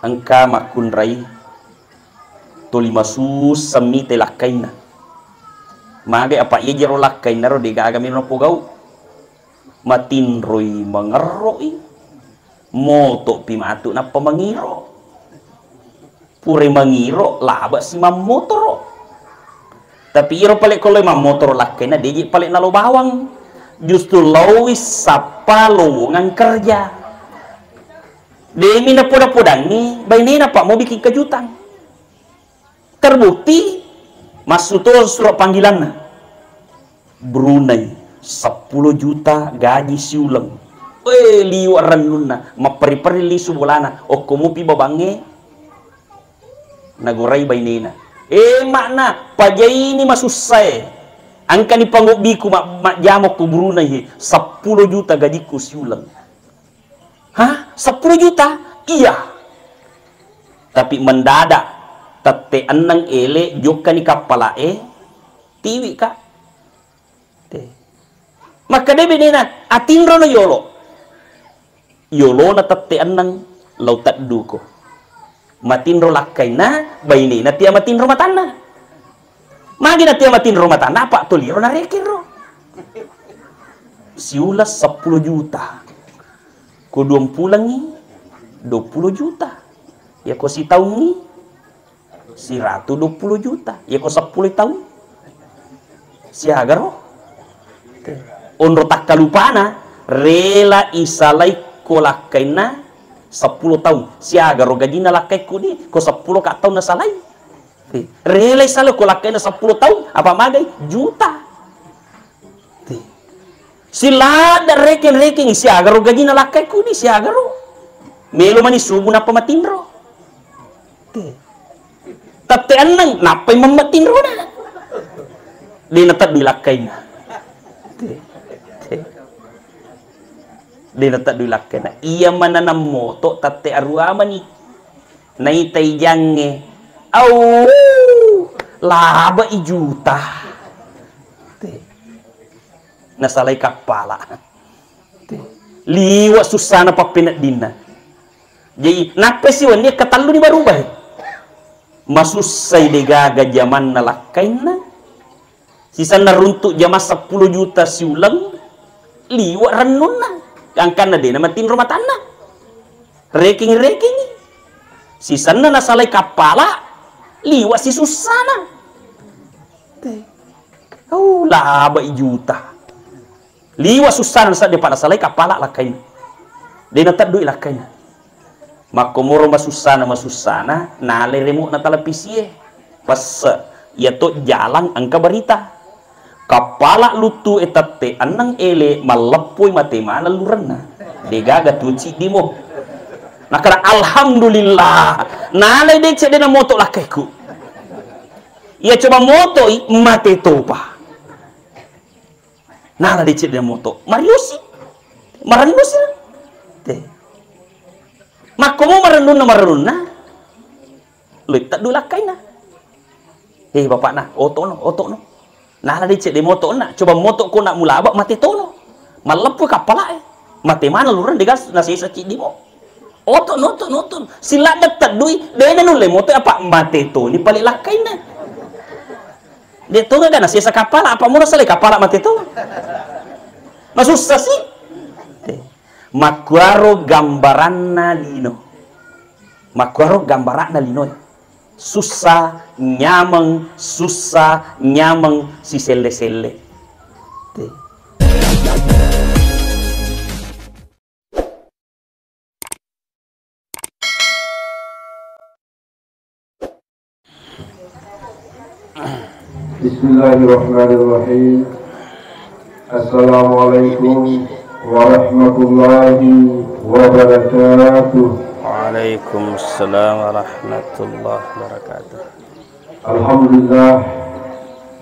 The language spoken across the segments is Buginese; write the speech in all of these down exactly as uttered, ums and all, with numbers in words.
Engka makkunrai toli masussa mita lakkainna. Magai apa iya jero lakkainna ro degaga miro napogau. Matinroi mangerroi. Moto pi matu nappa mangiro. Pura mangiro laba si mammotoro. Tapi iro pale ko lao mammotoro lakkainna deje pale nalo bawang. Justru laowi sappa lowongan kerja. Demi napoda-podangi bainena pak mau bikin kejutan. Terbukti massu to surat panggilanna. Brunei, seppulo juta gaji siuleng. Eh, liwa rennunna, mapperi-peri lisu bolana. Okko mupi babangnge, nagorai bainena. Eh, makna, pajaini masussae. Angkani pangobbiku ma-, majjama ko Brunei, seppulo juta gajiku siuleng. Hah? Seppulo juta? Iya. Tapi mendadak, tette enneng ele jokkani kappala e, tiwi ka. Te. Makkeda benena, atinrono yolo. Yolona tette enneng, lao tedduko. Matinro lakkainna, bainena tia matinro matanna. Magi na tia matinro matanna, apa toliro narekeng ro. Siuleng seppulo juta. Ko duampulengngi, duappulo juta. Yako sitaungngi, siratu duappulo juta. Yako seppulo taung, siaga ro? Onro takkalupana, rela isalai ko lakkainna seppulo taung. Siaga ro gajinna lakkaikku ni, ko seppulo ka taung nasalai. Rela isalai ko lakkainna seppulo taung, apa magai? Juta. Te. Siladda rekeng-rekeng, siaga ro gajina lakkaikku ni, siaga ro. Melo mani subuh nappa matinro. Te. Tette enneng, nappai mammatinrona. De nateddui lakkainna. Te. Te. De nateddui lakkainna. Iya mananang moto tette arua mani. Naitai jangnge. Au, labai juta. Te. Nasalai kappala. Te. Liwa sussana pappeneddinna. Jadi, nappai siwenni katellu ni barubai. Masussai degaga jamanna lakkainna. Sisenna runtuk jama seppulo juta siuleng, liwa rennunna. Gangkanna dena matinro matanna. Reking-rekingi. Sisenna nasalai kappala, liwa sisussana. Te. Oh, labai juta. Liwa sussana, sadde pa nasalai kappala lakkainna. De nateddui lakkainna. Makkomoro masussana, masussana, nalai remo'na televisie. Pesse, iyato jalang engka berita. Kappala luttu e tette enneng ele malleppoi mate maneng lurenna. Degaga tu ciddimo. Nakana, "Alhamdulillah, nalai deceng dena moto lakkaikku." Iya coba motoi, mate topa. Nala deceng de moto. Mariusi. Marennusi. Te. Makkomo marennunna marennunna. Loitta dulakkaina. Eh, bapakna, otono, otono. Nala deceng de moto na. Coba moto ko nak mulaba mate tono. Malleppu kappala e. Mate mana lureng degas nasesa ciddi mo. Oto, noto, noto. Siladda teddui, dena nulle moto apa mate toni pale lakkainna. De to gaga nasesa kapala, apa mura salai kapala mate to. Masussa si. Makkuaro gambaranna lino. Makkuaro gambaranna lino. Sussa, nyameng, sussa, nyameng, siselle-selle. Te. Bismillahirrahmanirrahim. Assalamualaikum warahmatullahi wabarakatuh. Waalaikumsalam warahmatullahi wabarakatuh. Alhamdulillah.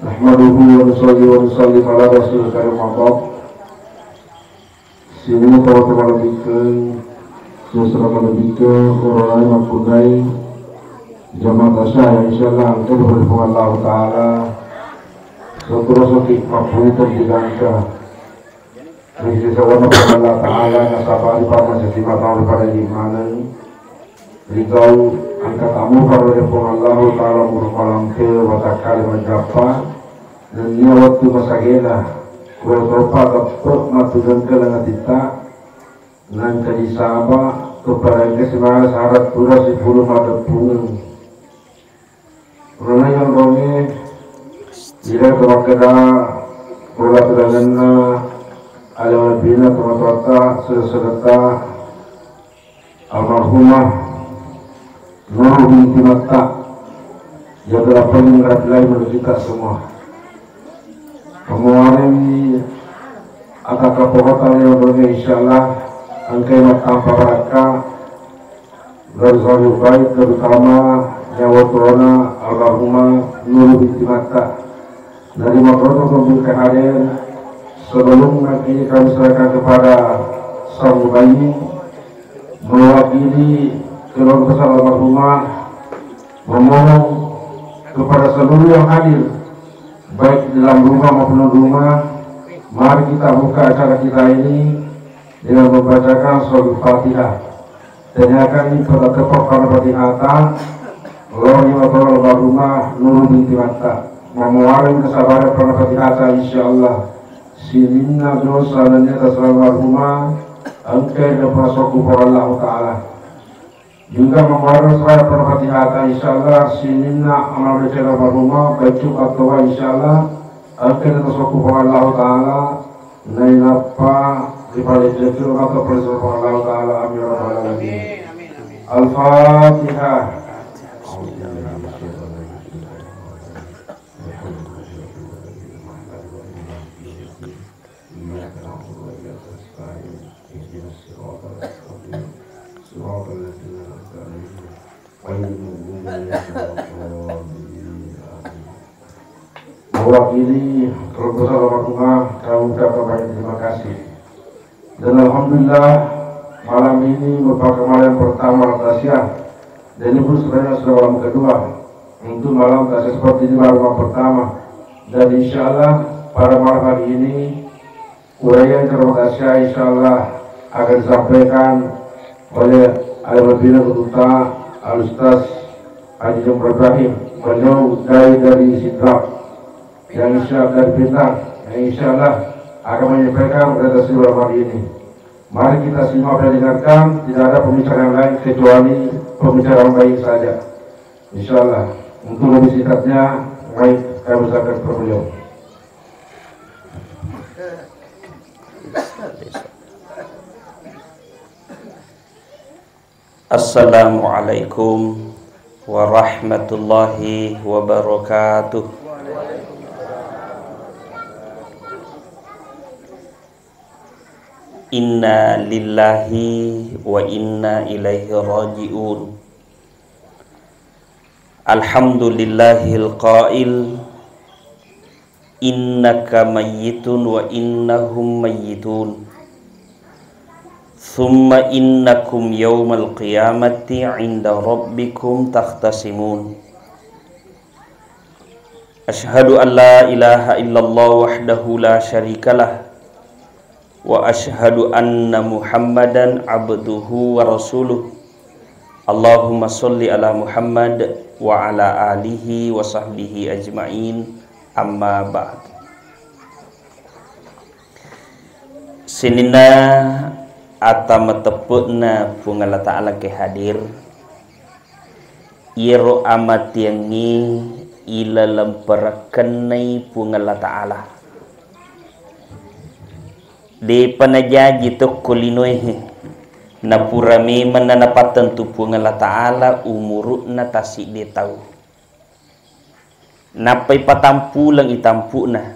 Nahmaduhu wa nusalli wa nusallim ala rasulil karim, amma ba'd. Sininna tau-tau malebbikeng, sesera malebbikeng, orang lain makkunrai jamaah tasya yang insyaallah engka diberkahi Allah Ta'ala. Sotoro soki mappuiteng digangka. Ri sisa wana Allah Ta'ala nasabari pamma sesi matau pada imaneng. Ri gau engka tamu pada ri Puang Allahu Ta'ala umuru malampe watakkale majjappa, nennia wettu masagena, kuro topa teppe mattujengke lengatitta, nancaji saba, kepada engka simana syarat pura sipulung madeppungeng. Purana yonrongngé, ira to makkeda, bola tudangenna, ale malebbina tomatoatta, sodara-sodarata, almarhumah Nurul binti Matta, yang telah paling merapi lai menurut kita semua. Kamuarewi atakka pokota yonrongngé, insyaallah, engkai mattampa barakka, Ghazalul Bait, terutama nyawa tuona almarhumah Nurul binti Matta. Dari makroto pemberian hadir, sebelum nanti kami serahkan kepada sang mubayi, mewakili keluarga besar almarhumah, memohon kepada seluruh yang hadir, baik di dalam rumah maupun di rumah, mari kita buka acara kita ini dengan membacakan Suratul Fatihah. Tanyakanni pada tepat pada Fatihata, Allahumma sholli ala Muhammad Nurul binti Matta. Mamuareng kesabaran pada Fatihata, insyaallah. Sininna dosa nennia tasala almarhumah, engkai napasokku pada Allah Ta'ala. Juga mamuareng kesabaran pada Fatihata, insyaallah. Sininna amal rencana almarhumah, baik Jumat tua, insyaallah. Engkai napasokku pada Allah Ta'ala. Nainappa ripalette surga atau perintah Allah Ta'ala. Amin ya rabbal alamin. Al-Fatihah. Mewakili keluarga besar almarhumah, kami ucapkan banyak terima kasih. Dan alhamdulillah, malam ini merupakan malam yang pertama dalam takziah. Dan ini pun sebenarnya sudah malam kedua. Untuk malam takziah seperti ini baru malam pertama. Dan insyaallah pada malam hari ini, uraian ceramah takziah insyaallah akan disampaikan oleh Al Rabbina Kututa, Al Ustaz Haji Jumro Ibrahim. Beliau dai dari Sidrap, yang insyaallah dari Pinang, yang insyaallah akan menyampaikan presentasi malam hari ini. Mari kita simak dan dengarkan, tidak ada pembicaraan lain kecuali pembicaraan baik saja. Insyaallah, untuk lebih singkatnya, baik, kami serahkan kepada beliau. Assalamualaikum warahmatullahi wabarakatuh. Inna lillahi wa inna ilaihi raji'un. Alhamdulillahil qail, "Innaka mayyitun wa innahum mayyitun. Tsumma innakum yaumal qiyamati 'inda rabbikum takhtasimun." Asyhadu an la ilaha illallah wahdahu la syarikalah. Wa asyhadu anna Muhammadan abduhu wa rasuluh. Allahumma sholli ala Muhammad wa ala alihi wa sahbihi ajma'in. Amma ba'd. Sininna ata mateppe'na Puang Allah Ta'ala ke hadir, iyaro amateangnge ilaleng perekkennai Puang Allah Ta'ala. Depa najaji tokko linoe, napura memeng na napattentu Puang Allah Ta'ala umuru'na tassiddi tau. Nappai patampuleng itampu'na.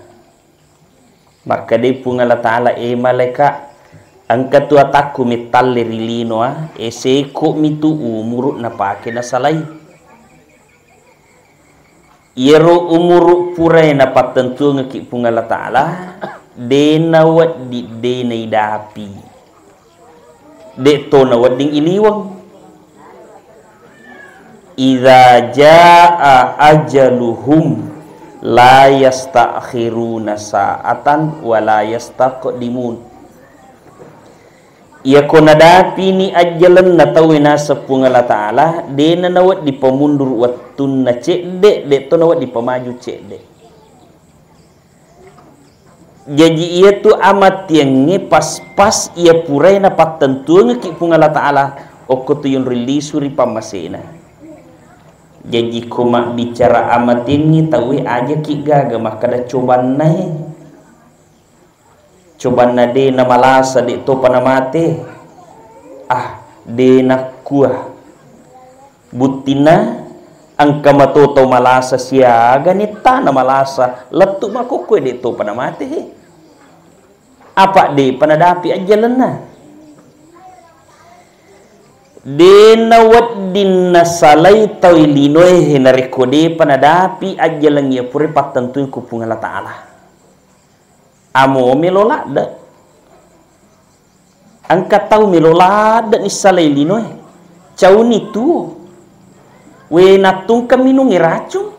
Makkedai Puang Allah Ta'ala, "E malaika, engka tu atakku mettalle ri linoa, e seko'mi tu umuru napake nasalai." Iyaro umuru purae napattentuangekki Puang Allah Ta'ala, de nawedding, de naidapi. De'to nawedding iliweng. Idza jaa ajaluhum la yastakhiruna sa'atan wa la yastaqdimun. Iyako nadapini ajjalenna tauwe naseng Puang Allah Ta'ala, de'na nawedding pamundur wettunna cedde', de'to nawedding pamaju cedde'. Jaji, iyatu amatiangnge pas-pas iya purae napattentuangekki Puang Allah Ta'ala, okko tu yonroi lisu ri pammasena. Jaji, ko mabbicara amatiangnge tauwe, ajaki gaga makkada cobannae. Cobanna de' namalasa, de' topa namate. Ah, de' nakkua. Buttinna, engka mato tau malasa siaga netta namalasa, lettu makkokkoe de' topa namate he. Apa de'pa nadapi ajjalenna. De' nawedding nasalai tau linoe he narekko de'pa nadapi ajjaleng iya pura pattentui ku Puang Allah Ta'ala. Amo melo ladde'. Engka tau melo ladde' nissalai linoe. Cauni tuo. We nattungka minungnge racung.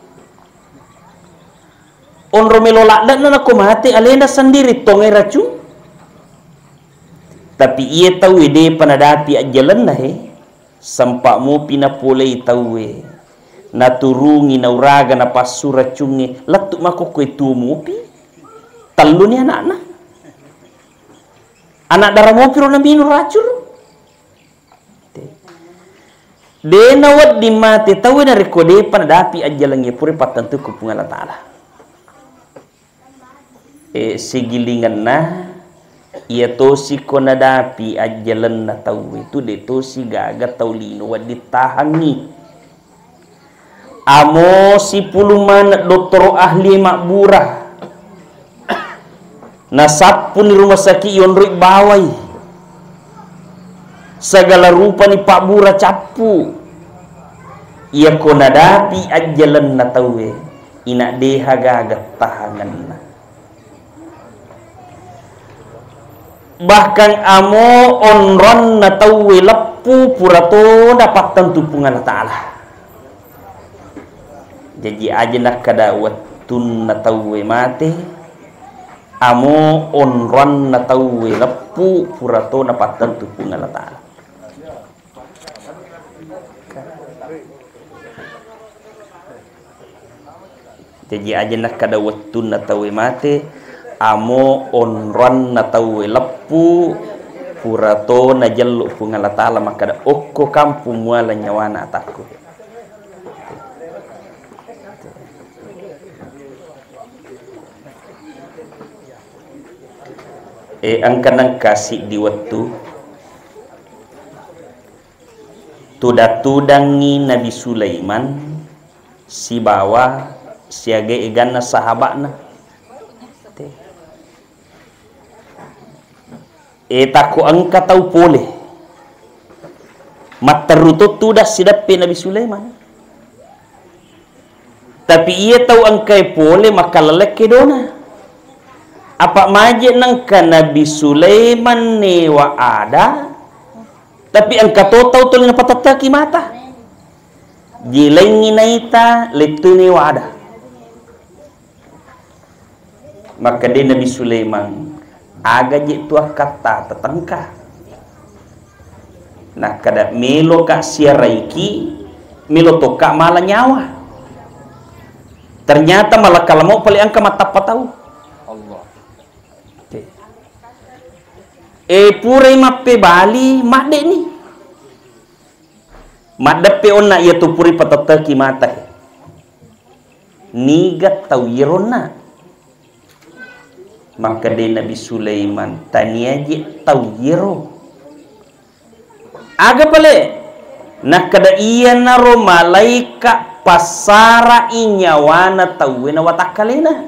Onro melo ladde'na nako mate alena sendiri tongai racung. Tapi iye tauwe de'pa nadapi ajjalenna he. Sempa' mopi napolei tauwe. Naturungi nauraga napassu racungnge, lettu makkokkoe tuo mopi. Telluni ana'na. Ana' dara mopiro naminung racun. De' nawedding mate tauwe narekko de'pa nadapi ajjalengnge pura pattentu ku Puang Allah Ta'ala. E, sigilingenna, iya tosi ko nadapi ajjalenna tauwe tu, de' tosi gaga tau lino wedding tahangngi. Amo sipulung maneng dottoro ahli mabbura. Nasappuni rumah sakit yonroi bawai. Segala rupani pabbura cappu. Iyako nadapi ajjalenna tauwe, ina' deha gaga tahangenna. Bahkan amo onronna tauwe leppu purato napattentu Puang Allah Ta'ala. Jaji aja nakkada wettunna tauwe mate, amo onronna tauwe leppu purato napattentu Puang Allah Ta'ala. Jaji aja nakkada wettunna tauwe mate, amo onroanna tauwe leppu, purato najellu Puang Allah Ta'ala makkada, okko kampung muala nyawana atakku. E, engka nengka siddi wettu tudang-tudangngi Nabi Sulaiman sibawa siaga eganna sahaba'na. E, takko engka tau pole, matteru to tudang sideppe Nabi Sulaiman. Tapi iya tau engkae pole makkalaleng kedona. Apa maje nengka Nabi Sulaiman newa ada, tapi engka to tau tuli napatetteki mata. Jilengngi naita lettu newa ada. Makkeda Nabi Sulaiman, aga je tu akkatta tetengka. Nakkeda, meloka siaraiki, melo tokka mala nyawa. Ternyata malakala mau pale engka mattappa tau. Allah. Oke. E, purai mappebali, maddeni. Maddeppe onna iya tu puri patetteki matae. Niga tau iyeronna? Makkeda Nabi Sulaiman, tania je tau iyero. Aga pale? Nakkeda, iyanaro malaika passara'i nyawana tauwe na watakkalena.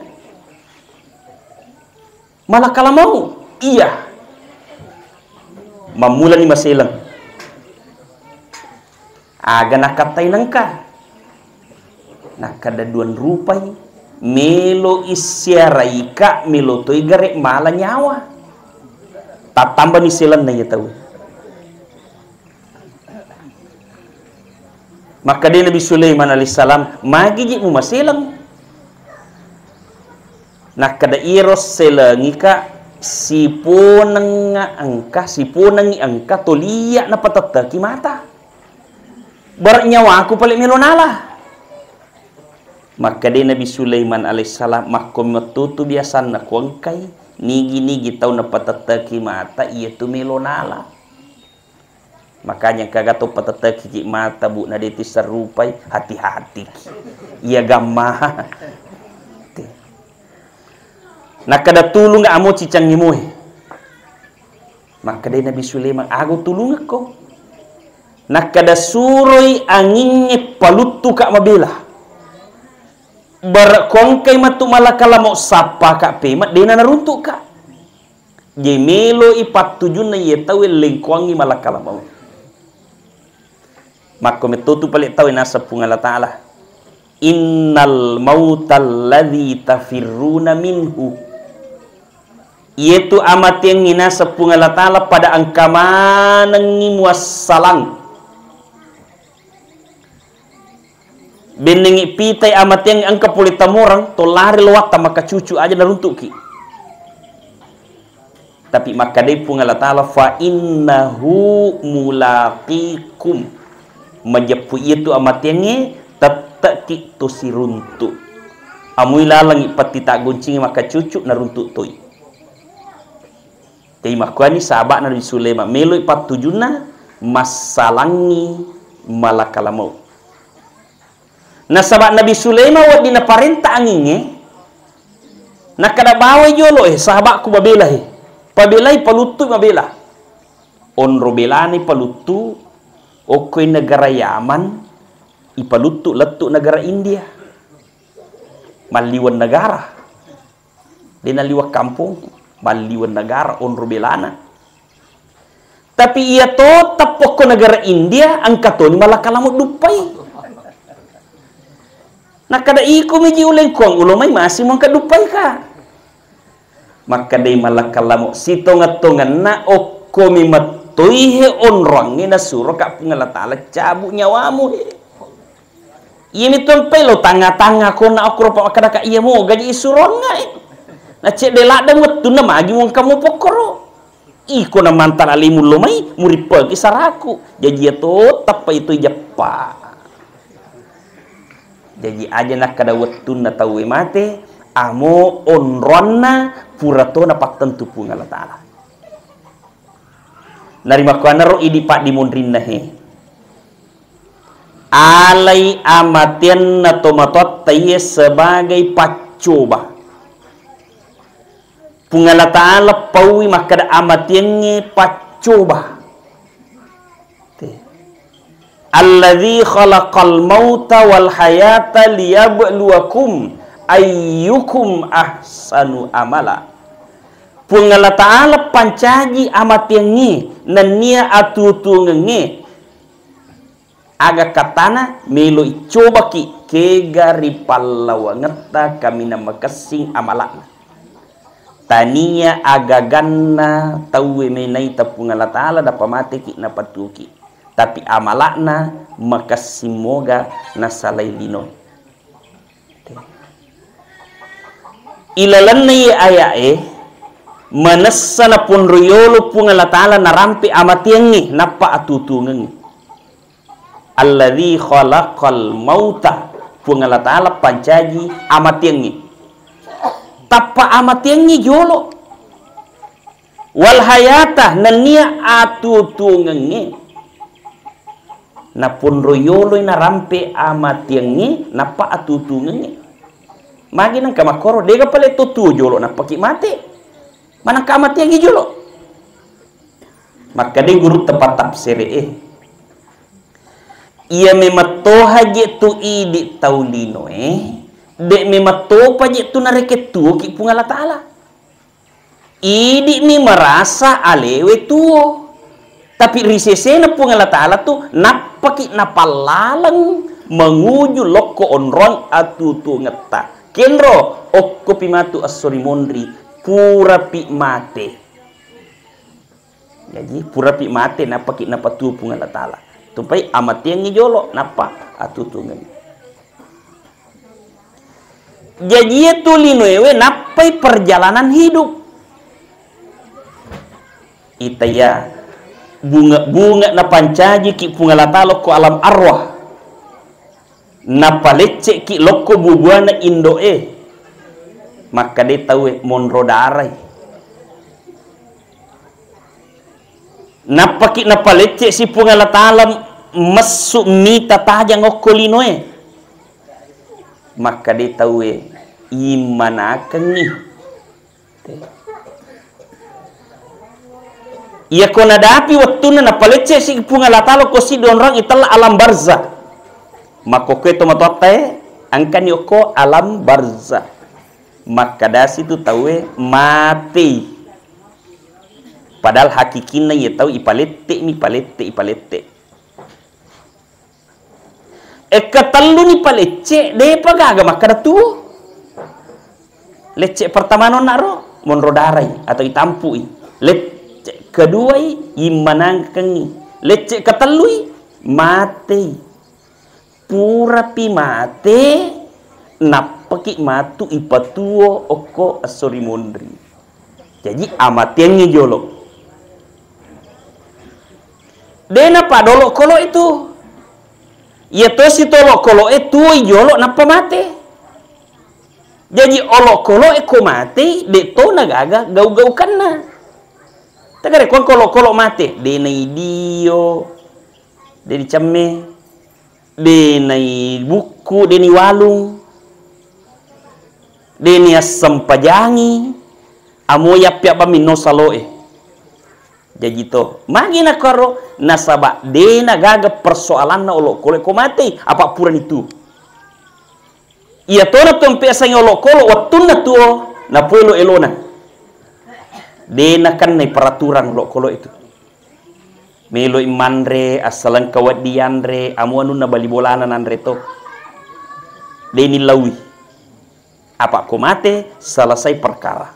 Malakala mau? Iya. Mammulani maseleng. Aga nakkattai nengka? Nakkeda, duang rupai. Melo issiaraika, melo toi gare mala nyawa. Tattambani selenna iya tau. Makkeda Nabi Sulaiman alaihissalam, magi ji mumaseleng? Nakkeda, iyero selengika, Siponengnga engka, siponengngi engka toliya napatetteki mata. Bara nyawaku pale melo nala. Makkeda Nabi Sulaiman alaihissalam, makko mettutu biasanna kuengkai, nigi-nigi tau napatetteki mata, iyatu melo nala. Makanya engka gato patetteki mata, Bu, na de tisserupai, hati-hatiki. Iya gamma. Nakkeda tulung amo cicangngi moe. Makkeda Nabi Sulaiman, ago tulungekko. Nakkeda suroi angingnge paluttuka mabela. Bara kuengkai matu malakal maut sappaka pema, dena naruntuka. Jadi melo i pattujunna iye tauwe lengkoangngi malakal maut. Makko mettotu pale tauwe naseng Puang Allah Ta'ala. Innal mautal ladzi tafirruna minhu. Iyetu amateangngi naseng Puang Allah Ta'ala pada engka manengngi muassalang. Bennengngi pitai amateangngi engka pole tamorang, to lari loatta maka cucu aja naruntuki. Tapi makkedai Puang Allah Ta'ala, fa innahu mulaqikum. Majeppu iyatu amateangnge, tette'ki to siruntu. Amui lalengngi patti taggoncingi maka cucu naruntu toi. Jadi makkuani sahaba'na Nabi Sulaiman, meloi pattujunna massalangngi malakal maut. Nasaba Nabi Sulaiman wedding naparenta angingnge, nakkeda bawai jolo, eh, sahaba'ku mabela, eh. Pabelai, paluttu mabela. Onro belani paluttu, okkoi negara Yaman, ipaluttu lettu negara India. Malliweng negara. De nalliweng kampong, malliweng negara onro belana. Tapi iya to teppokko negara India, engka toni malakal maut duppai. Nakkeda iko miji ulengkuang ulo mai masih mengka duppai ka. Makkedai malakal maut, sitongeng-tongenna okkomi mettoi he onroangnge nasuro ka Puang Allah Ta'ala cabu nyawamu he. Iyami tu ampai lo tangnga-tangnga konna okkoro pa makkadaka iya moga ji isurongnga, eh. Na cedde ladde wettunna magi wengka mupokkoro. Iko na mantara limu lo mai murippeki saraku. Jaji iya to tappa itu ijeppa. Jaji aja nakkada wettunna tauwe mate, amo onroanna pura to napattentu Puang Allah Ta'ala. Narimakkuannaro idi paddimonrinna he. Alai amateanna tomatoatta iye sebagai paccoba. Puang Allah Ta'ala paui makkeda amateangnge paccoba. Te. Alladzi khalaqal mauta wal hayata liyabluwakum ayyukum ahsanu amala. Puang Allah Ta'ala pancaji amateangnge nennia atuo-tuongengnge. Aga katana melo icobaki kega ripallawangetta kaminang makessing amala'na. Tania agaganna tauwe menaita Puang Allah Ta'ala dapa mateki napatuoki. Tapi amala'na makessing moga nasalai linoe. Ilalenna iye aya'e, manessa naponro yolo Puang Allah Ta'ala narampe amateangnge, nappa atutuongengnge. Alladzi khalaqal mauta, Puang Allah Ta'ala pancaji amateangnge. Tappa amateangnge jolo. Wal hayata, nennia atutuongengnge. Naponro yoloi narampe amateangnge, nappa atutuongengnge. Magi nengka makkoro, dega pale to tuo jolo nappaki mate. Manengka amateangnge jolo. Makkeda gurutta pattafsere e. Iya memang toha je tu idi tau linoe, de memang topa je tu narekeng tuoki Puang Allah Ta'ala. Idi'mi merasa alewe tuo. Tapi ri sesena Puang Allah Ta'ala tu nappaki napallaleng menguju lokko onroang atutuongetta. Kenro, okkopi matu esso ri monri, purapi mate. Jaji, purapi mate, nappaki napatuo Puang Allah Ta'ala. Tupai amateangngi jolo, nappa atutuongengngi. Jaji, iya tu linoewe nappai perjalanan hidup. Itaya, bunge-bunge napancajiki Puang Allah Ta'ala ko alam arwah. Napalecce'ki lokko bubuana indo'e. Makkeda tauwe monro darai. Nappaki napalecce si Puang Allah Ta'ala messu mita tajang okko linoe. Makkeda tauwe immanakengngi. Iyako nadapi wettunna napalecce si Puang Allah Ta'ala ko siddi onrong itella alam barzah. Makkokkoe tomatoattae engkani okko alam barzah. Makkedasi tu tauwe matei. Padahal hakikinna iye tau ipalette mi, palette, ipalette. Ekkatelluni palecce, depa gaga makkeda tuo. Lecce pertama nonna ro, monro darai atau itampui. Lecce keduai, immanangkengi. Lecce ketellui, matei. Purapi mate, nappaki matu ipatuo okko esso ri monri. Jaji amateangngi jolo. De napada olokolo itu. Iya tosi to olokolo e tuoi jolo nappa mate. Jaji olokolo e ko matei, de to nagaga gau-gaukanna. Tegare ko engka olokolo mate, de naidio, de dicemme. De nai bukku, de ni walung, de ni assempajangi, amo yappi abba minno saloe. Jaji to, magi nakaro nasaba de nagaga persoalanna olokolo ko matei, apa purani tuo. Iya tona tu ampe asengnge olokolo wettunna tuo, napoelo elona. De nakennai peraturan olokolo itu. Meloi manre, assalengka wedding yanre, amo anunna bali bolana nanre to. De nillaui. Apa ko mate, selesai perkara.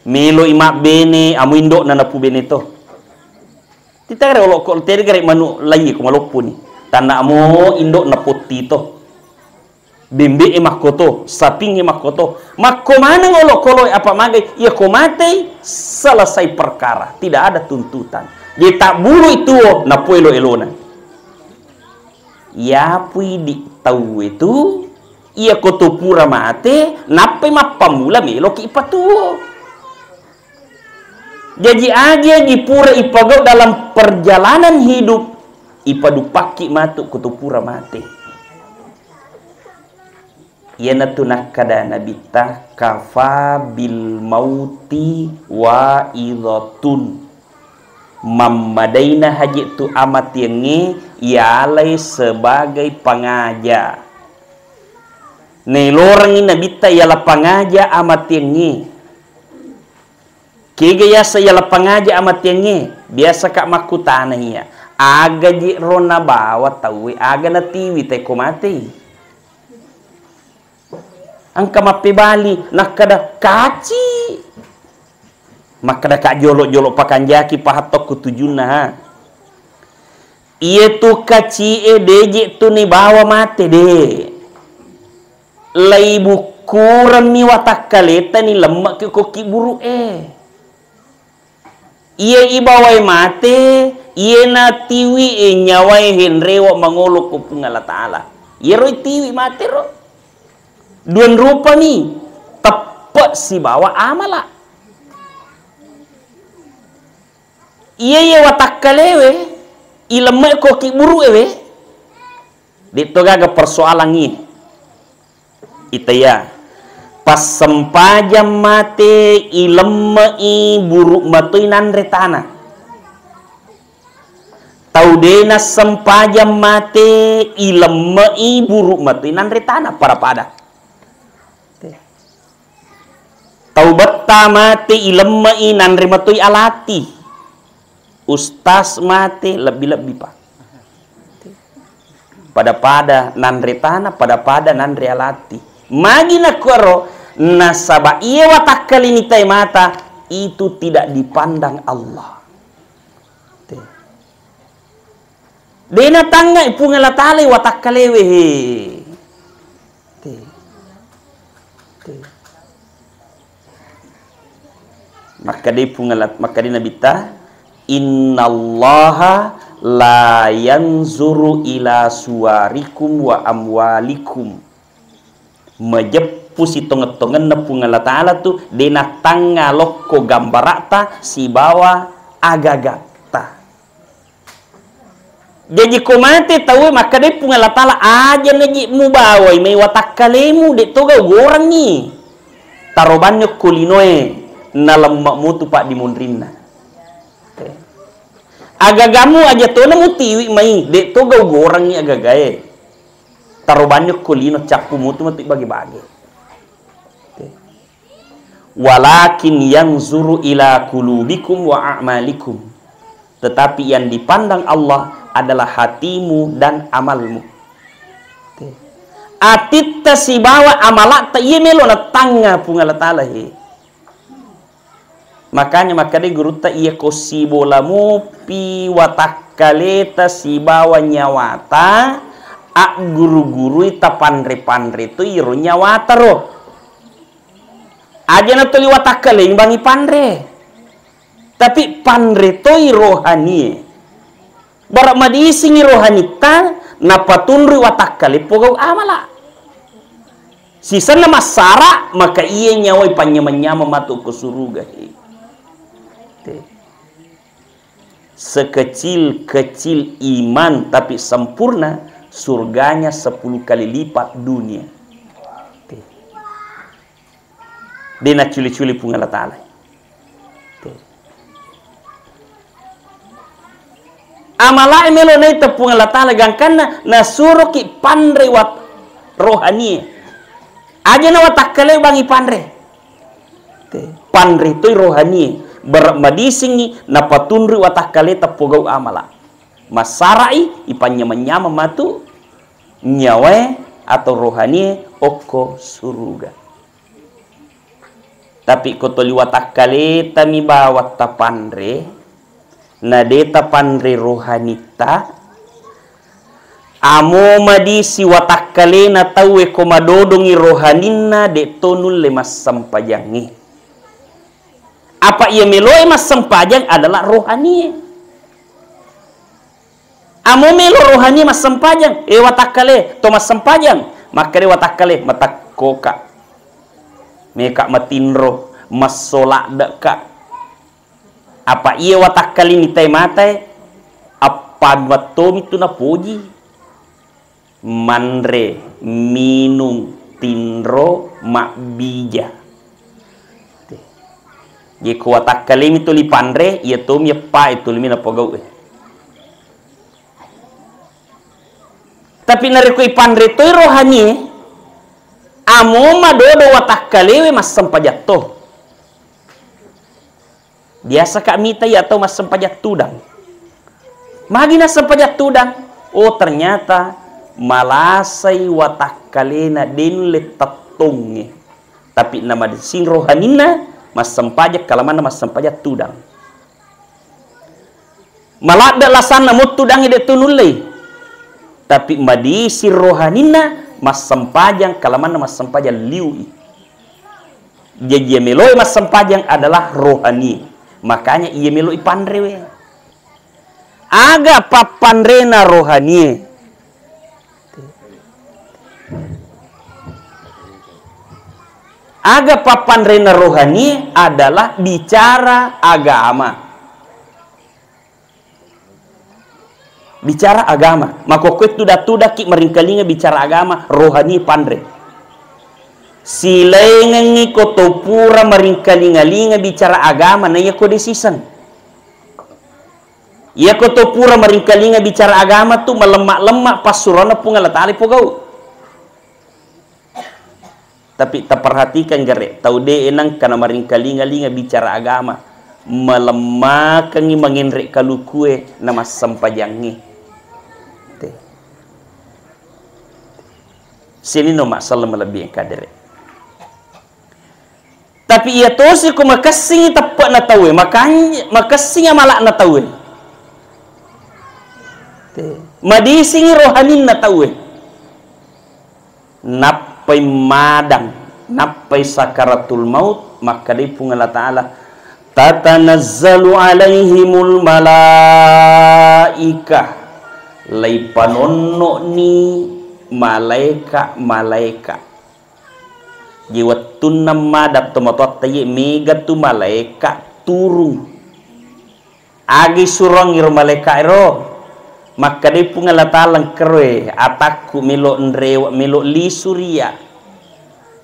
Meloi mabbene, amo indo'na napubene to. Titagare olokolo, tegare manu lai ko maloppuni. Tanna amo indo'na potti to. Bembe'e makkoto, sapingnge makkoto. Makko maneng olokoloe apa magai, iya ko matei, selesai perkara. Tidak ada tuntutan. Jadi tabbului tuo, napoelo elona. Yapui di tauwe tu, iya ko to pura mate, nappai mappammula meloki ipatuo. Jaji agi-agi pura ipagau dalam perjalanan hidup, ipadupakki matu ko to pura mate. Iyanatu nakkeda Nabitta, "Kafa bil mauti wa'idhatun." Mammadaina haji tu amateangnge yalai sebagai pangaja. Nailorengngi Nabitta yala pangaja amateangnge. Kega yaseng yala pangaja amateangnge? Biasaka makkutana iya, aga je ro nabawa tauwe, aga natiwi te ko matei? Engka mappebali, nakkeda, "Kaci." Makkeda ka jolo-jolo pakanjaki pahattokku tujunna, ha. Iyetu kacie deje tu nibawa mate, de. Laibukkuremmi watakkaleta ni lemmeki ko kibburu'e. Iye ibawae mate, iye natiwi e nyawae henrewa mangolo ko Puang Allah Ta'ala. Iyero itiwi mate ro. Duan rupami, teppe sibawa amala. Iye-iye watakkalewe, ilemme ko kibburu'e we, de to gaga persoalangngi. Itaya, passempajang mate ilemme'i buru matoi nanre tana. Tau de nassempajang mate ilemme'i buru matoi nanre tana, pada-pada. Tau betta mate ilemme'i nanre matoi alati. Ustaz mate lebbi-lebbi, Pak. Pada-pada nanre tana, pada-pada nanre alati. Magi nakuaro, nasaba iye watakkalini tae mata itu tidak dipandang Allah. Te. De natangngai Puang Allah Ta'ala watakkalewe, he. Te. Te. Makkadai Puang Allah, makkadai Nabitta, "Innallaha la yanzuru ila suwarikum wa amwalikum." Majeppu sitongeng-tongenna Puang Allah Ta'ala tu, de natangnga lokko gambara'ta sibawa agagatta. Jaji ko mate tauwe, makkadai Puang Allah Ta'ala, "Aja naji mubawai mai watakkalemu, de toga ugorengngi. Tarobanni okko linoe, nalemma mutu paddimunrinna. Agagamu aja tona mutiwi mai, de toga ugorengngi agagae. Tarobanni okko lino, cappu mutu matu bage-bage." Walakin yanzuru ila qulubikum wa a'malikum. Tetapi yang dipandang Allah adalah hatimu dan amalmu. Atitta sibawa amala'ta iya melo natangnga Puang Allah Ta'ala he. Makanya makkadai gurutta, iya ko sibola mupi watakkaleta sibawa nyawata, agguru-gurui tapanre-panre to iro nyawata ro. Aja natoli watakkalei bangi panre. Tapi panre toi rohanie. Bara madisingi rohanitta, napatunrui watakkale pogau amala. Sisenna massara, maka iya nyawai panyameng-nyameng matu ko suruga he. Te. Sekecil-kecil iman tapi sempurna, surganya sepuluh kali lipat dunia. Te. De nacculi-culi Puang Allah Ta'ala. Te. Amalae melo naita Puang Allah Ta'ala, gangkanna nasuroki panre wat-, rohanie. Aja na watakkalei bangi panre. Te. Panre toi rohanie. Bara madisingi napatunrui watakkaleta pogau amala. Massara'i, ipanyameng-nyameng matu nyawae atau rohanie okko suruga. Tapi ko toli watakkaletami bawang tapanre, na de tapanre rohanitta, amo madisi watakkalena tauwe ko madodongi rohaninna, de to nulle massempajangnge. Apa iya meloe massempajang adalah rohanie. Amo melo rohani massempajang, eh, watakkale to massempajang. Makkeda watakkale, matakkoka. Meka matinro, massoladde'ka. Apa iya watakkalini tai matae, appa mattomi tu napoji. Manre, minung, tinro, mabbija. Jeko watakkalemi tuli panre, iya tomi eppa, eh, tulimi napogau, eh. Tapi narekko ipanre toi rohanie, amo madodo watakkalewe massempajang to. Biasa ka mita iya tau massempajang tudang. Magi nassempajang tudang? Oh, ternyata malasai watakkalena, de nulle tettongnge. Tapi namadising rohaninna, massempajang kalamanna massempajang tudang. Maladde lasanna muttu dangi de tu nullei. Tapi madisi rohaninna massempajang kalamanna massempajang liui. Jaji iya meloe massempajang adalah rohani. Makanya iya meloi panrewe. Aga pappanrena rohanie? Aga pappanrena rohanie adalah bicara agama. Bicara agama. Makkokkoe tuda-tudaki maringkalinga bicara agama, rohani panre. Silaingengngi ko to pura maringkalinga-linga bicara agama, na iyako de siseng. Iyako to pura maringkalinga bicara agama tu malemma-lemma passuroanna Puang Allah Taala pogau. Tapi taperhatikan gare, tau de nengka na maringkalinga-linga bicara agama, malemmakengngi mangenre kalukue na massempajangngi. Te. Sininno massalleng malebbi engka dere. Tapi iya tosi ko makessingi teppe'na tauwe, makan-, makessingi amala'na tauwe. Te. Madisingi rohaninna tauwe. Nappai madang, nappai sakaratul maut, makkedai Puang Allah Taala, Tatanazzalu alaihimul malaikah, laipanonno'ni malaika-malaika. Ji wettunna mada tomatoatta iye, mega tu malaika turung. Agi suroang iro malaika ero, makkedai Puang Allah Taala, engkaroe atakku melo nrewe, melo lisu ria.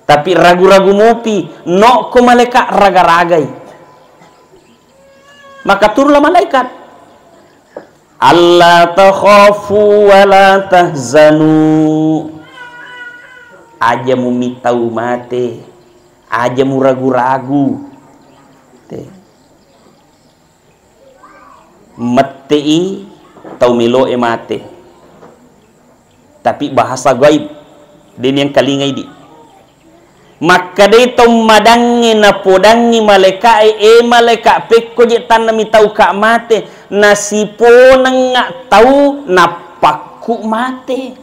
Tapi ragu-ragu mopi, nokko malaika raga-ragai. Maka turunlah malaikat. "Alla takhafu wa la tahzanu." Aja mumitau mate, aja muragu-ragu. Te. Mette'i tau melo'e mate. Tapi bahasa gaib, de' niengkalingai di. Makkedai tau madangnge napodangngi malaika'e, "E malaika, pekko je tanna mitauka mate, nasiponengnga tau nappakku mate."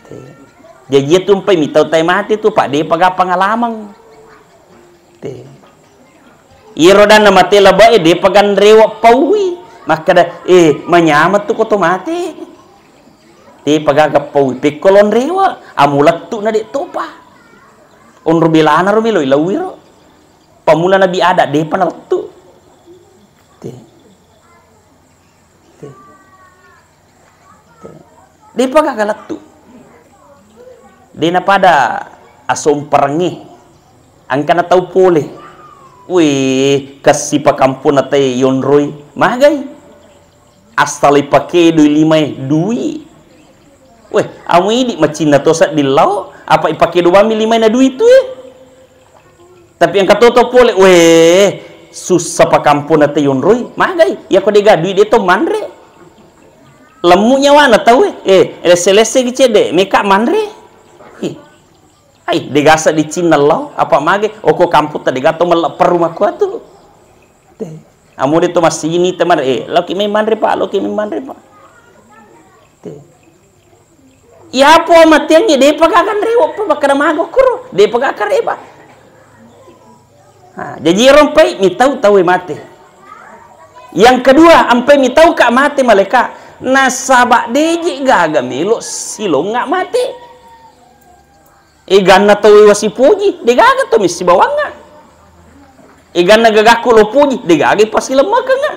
Te. Jaji iya tu empai mitau tae mate tu, Pak, de'pa ga pangalamang. Te. Iyaro danna mate labe'e, de'pa ga nrewe paui. Makkeda, "Eh, manyameng tu ko to mate." De'pa gaga paui. Pekko lo nrewe, amu lettu na de' topa. Onro belana ro melo ilaui ro. Pamula Nabi Adam, de'pa nalettu. Te. Te. Te. De'pa gaga lettu. De' napada asomparengnge. Engkana tau pole. Weh, kessi pakamponna te yonroi. Magai. Assalai pakedoi limae dui. Weh, amu idi macinna to sedding lao, apa ipakedo bammi limae na dui tu, eh. Tapi engka toto pole, weh, sussa pakamponna te yonroi, magai, iyako de'ga dui de' to manre. Lemmu nyawana tau, eh, eh, lesse-lesse ki cedde', meka manre. Ih. Ai, de'ga sedding cinna lao, apa mage, oko kamputta de'ga to mella perru makkuatu. Te. Amu de' to massini te manre, eh, laoki mai manre, Pak, laoki mai manre, Pak. Te. Iyapo amateangnge, de'pa gaga nrewe pa, makkeda maga kuro, de'pa gaga reba. Ha, jaji ero empai mitau tau e mate. Yang kedua, empai mitauka mate malaika, nasaba de' je gaga melo silongnga mate. Eganna tau e wasipoji, de'gaga to messibawangnga. Eganna gagakku lo poji, de'gaga pasilemmekengnga.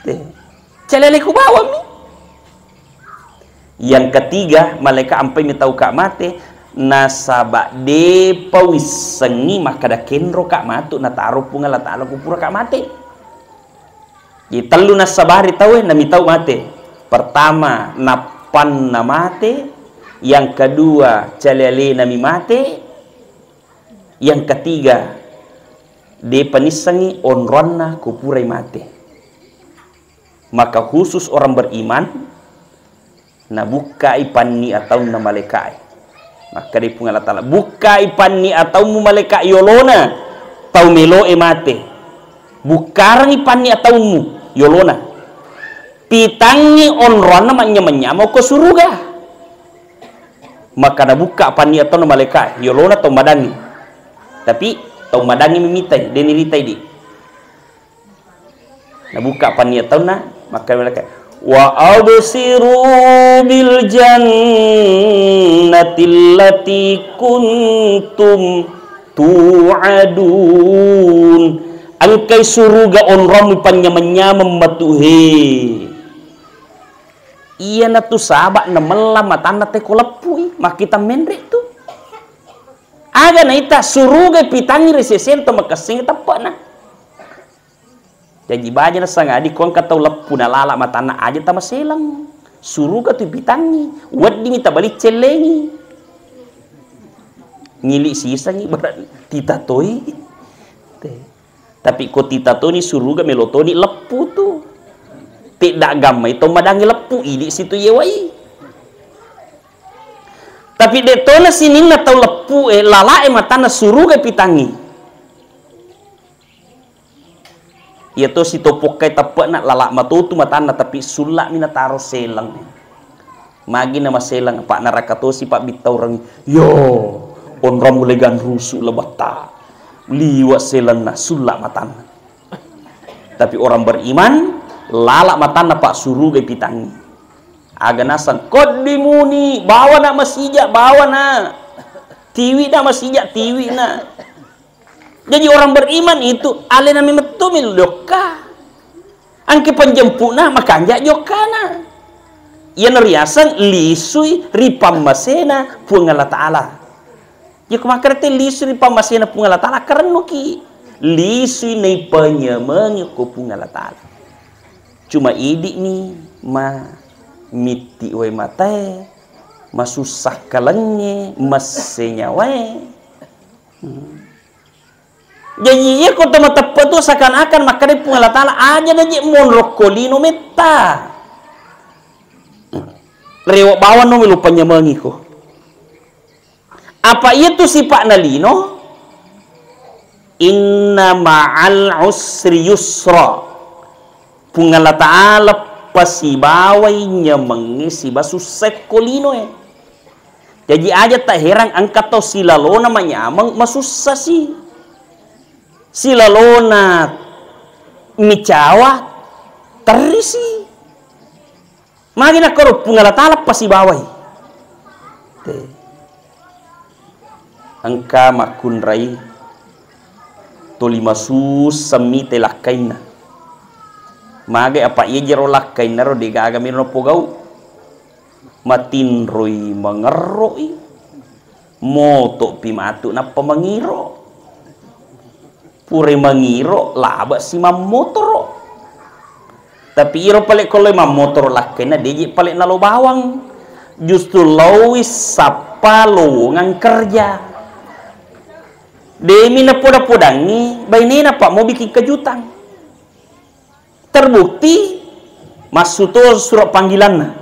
Te. Calele ku bawammi. Yang ketiga, malaika empai mitauka mate, nasaba de'pa wissengngi makkeda kenroka matu nataro Puang Allah Taala ku puraka mate. Jadi tellu nassabari tauwe namitau mate. Pertama, nappanna mate. Yang kedua, calealenami mate. Yang ketiga, de'pa nissengngi onroanna ko purai mate. Maka khusus orang beriman, nabukkai panni ataunna malaika'e. Makkedai Puang Allah Taala, "Bukkai panni ataummu malaika yolona tau melo'e mate. Bukkarengngi panni ataummu yolona. Pitangngi onroanna manynyameng-nyameng ko suruga." Maka nabukka panni ataunna malaika'e, yolona tau madangngi. Tapi tau madangngi mimitai, de' niritai di. Nabukka panni ataunna, makkeda malaika, "Wa abshiru bil jannati allati kuntum tu'adun." Engkai suruga onrommu panynyameng-nyameng matu he. Iyanatu saba'na mella matanna teko leppui, makkita menre' tu. Aga naita suruga pitangngi ri sesena to makessing teppe'na. Jaji baja nasangadi ko engka tau leppu nalala matanna aja tamaseleng. Suruga tu pitangngi, weddingngi tabali cellengi. Ngili sisengngi berarti titatoi. Te. Tapi ko titatoni suruga melo toni leppu tu. Tedda gammai to madangi leppu idi situ yewai. Tapi de tona sininna tau leppu e, lala e matanna suruga pitangngi. Iya to sitopokkai teppe'na, lala matotu matanna, tapi sulla'mi nataro seleng. Magi namaseleng, pa naraka tosi pabbittaureng. Yo, onrong mulai ganrusu lebetta. Liwa selenna, sulla matanna. Tapi orang beriman, lala matanna, Pak, suruga ipitangi. Aga naseng, "Qaddimuni, bawana masija, bawana. Tiwina masija, tiwina." Jadi orang beriman itu alena memetto melo jokka. Engke penjemputna makanja jokkana. Iyana riaseng lisui ri pammasena Puang Allah Ta'ala. Yako makkarete lisui ri pammasena Puang Allah Ta'ala, karennuki. Lisui naipanyemengi ko Puang Allah Ta'ala. Cuma idi'ni ma mitti wae matae, masussa kalengnge, messe nyawae. Hmm. Jaji, iya ko to mateppe tu seakan-akan makkeda Puang Allah Ta'ala, aja naje monro ko lino metta. Rewa bawang no melo panyemengi ko. Apa iya tu sipa'na lino? Inna ma'al usri yusra. Puang Allah Ta'ala pasibawai nyemengnge siba sussa ko linoe. Jaji aja taherang engka tau silalona manyameng masussa si. Silalona micawa terri si. Magi nakkoro Puang Allah Ta'ala pasibawai. Te. Engka makkunrai toli masussa mite lakkainna. Magai apa iya jero lakkainna ro degaga miro napogau. Matinroi mangerroi. Moto'pi matu nappa mangiro. Pura mangiro, laba si mammotoro. Tapi iro pale ko lao mammotoro lakkainna, deje pale nalo bawang. Justru laoi sappa lowongan kerja. Demi napoda-podangi bainena, Pak, mau bikin kejutan. Terbukti, massuto surat panggilanna.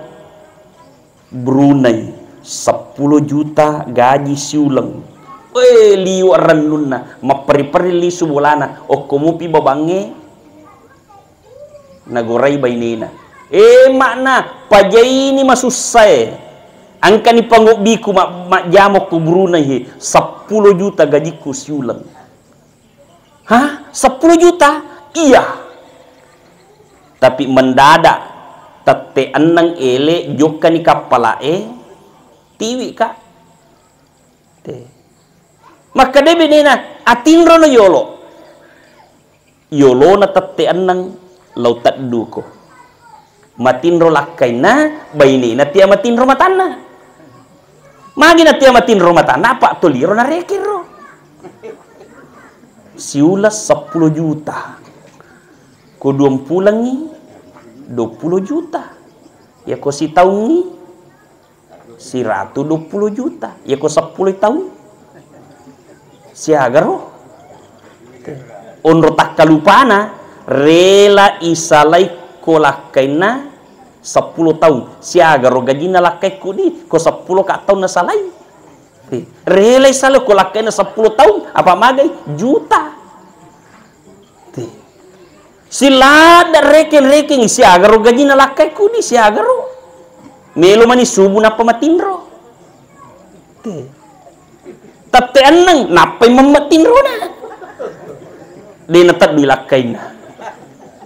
Brunei, seppulo juta gaji siuleng. Eh, liwa rennunna, mapperi-peri lisu bolana, okko mupi babangnge, nagorai bainena. Eh, makna, pajaini masussae. Engkani pangobbiku ma-, majjama ko Brunei he, seppulo juta gajiku siuleng. Hah? Seppulo juta? Iya. Tapi mendadak tette enneng ele jokkani kappala'e, tiwi, Kak. Te. Makkeda benena, "Atinrono yolo." Yolona tette enneng lao tedduko. Matinro lakkainna, bainena tia matinro matanna. Magi na tia matinro matanna, apa toliro narekeng ro. Siuleng seppulo juta. Ko duampulengngi, duappulo juta. Yako sitaungngi, siratu duappulo juta. Yako seppulo taung, siaga ro? Onro takkalupana, rela isalai ko lakkainna seppulo taung. Siaga ro gajinna lakkaikku ni, ko seppulo ka taung nasalai. Eh, rela isalai ko lakkainna seppulo taung, apa magai? Juta. Te. Siladda rekeng-rekeng, siaga ro gajinna lakkaikku ni, siaga ro. Melo mani subuh nappa matinro. Te. Tette enneng, nappai memmetinrona. De nateddui lakkainna.